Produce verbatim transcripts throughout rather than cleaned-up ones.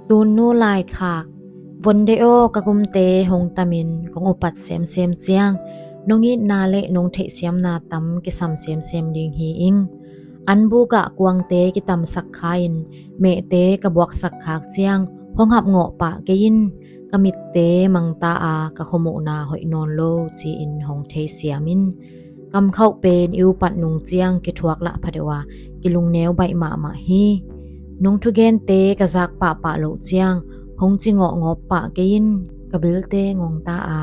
Tunnu laikhak. Vonde aw, ka gumte hong tamin kong upat semsem ciang, nong itna le nong theihsiamna tam kisam semsem ding hi ing. Anbuk ah kuangte kitamsak kha-in mehte ka buaksak khak ciang, hong hapngawh pah kei in. Ka mitte mangta a, ka khuamuhna hoih nawn lo ci-in hong theisiam in. Kamkhauh pen i upat nung ciang kithuak lah phadeuh a, kilungneu baih mahmah hi. Nong thugente ka zak pahpah loh ciang, hong ci ngawhngawp pah kei in. Ka bilte ngongta a,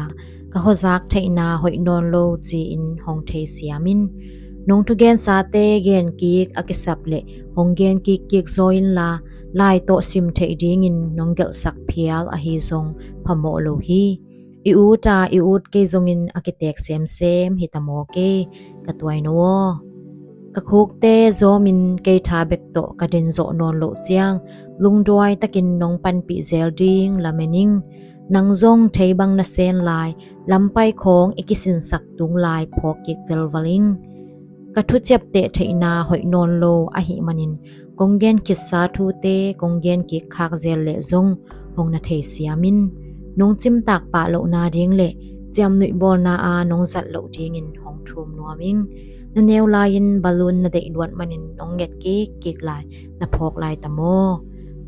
ka khuazak theihna hoih nawn lo ci-in hong theisiam in. Nong thugensate gen kik a kisap le hong gen kikkik zaw inla, lai tawh sim theih dingin nong gelhsak phial ahi zong phamawh lo hi. I ut a i ut kei zongin a kitek semsem hi ta maw kei, ka tuaino aw. Ka khukte zawmin kei tha bek tawh ka den zawh nawn loh ciang, lungduai takin nong panpih zel ding lamen ing. Nang zong thei bang na sen lai, lampai khawng i kisinsak tung lai phawk kik velval ing. Ka thuciapteh theihna hoih nawn lo ahih manin, kong gen khitsa thute kong gen kik khak zel leh zong hong na theisiam in. Nong cimtak pah lohna ding le ciamnuih bawlna a nong zat loh dingin hong thum nuam ing. Na neu lai-in balun na deih luat manin nong nget kikkik lai na phawk lai ta maw?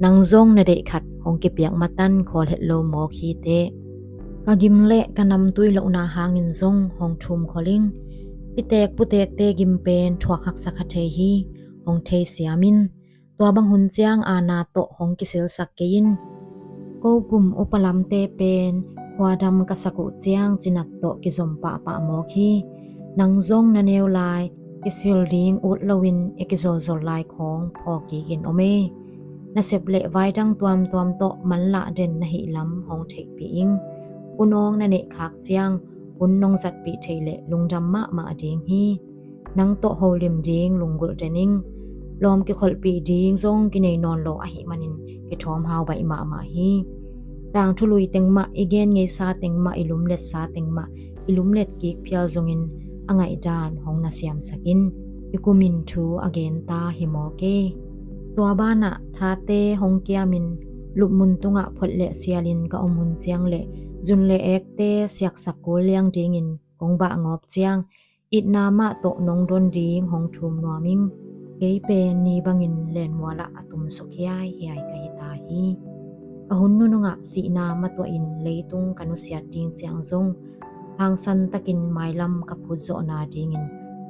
Nang zong na deih khat hong kipiak matan khawl het lo mawk hi teh. Ka gim le ka namtui lohna hangin zong hong thum khol ing. Pitek putekte gim pen thuak haksa kha thei hi, hong theisiam in. Tua bang hun ciang aana tawh hong kisilsak kei in. Ko gum upa lamte pen khuadam ka sak uh ciang cinat tawh kizom pahpah mawk hi. Nang zong na neu lai, kisil ding ut loin i kizolzol lai khawng phawk kikin om e. Nasep le vaidang tuamtuam tawh manlah den na hih lam hong theihpih ing. Unawng na neih khak ciang, un nong zatpih theih leh lungdam mahmah ding hi. Nang tawh holim ding lunggulh den ing. Lawm kikholhpih ding zong kinei nawn lo ahih manin kithawm hau baih mahmah hi. Tangthu lui teng mah, i gen ngeisa teng mah, i lumletsa teng mah, i lumlet kik phial zongin a ngaihdan hong na siamsak in. I kumin thu a genta hi mawk e. Tua banah thate hong kiamin, lupmun tungah phot le sialin ka om hun ciang le zun le ekte siaksak kul liang dingin kong bah ngawp ciang, itna mah tawh nong don ding hong thum nuam ing. Kei pen ni bangin lenmual ah a tumsuk hiaihiai ka hi ta hi. Ka hun nunungah sihna matuahin leitung ka nusiat ding ciang zong, hangsan takin mailam ka phut zawhna dingin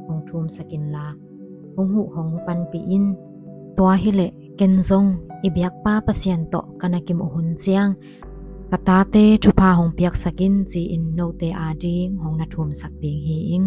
hong thumsak inla, hong huh hong panpih in. Tua hileh ken zong i biakpa Pasian tawh ka na kim uh hun ciang, ka tate thupha hong piaksak in ci-in note ading hong na thumsak ding hi ing.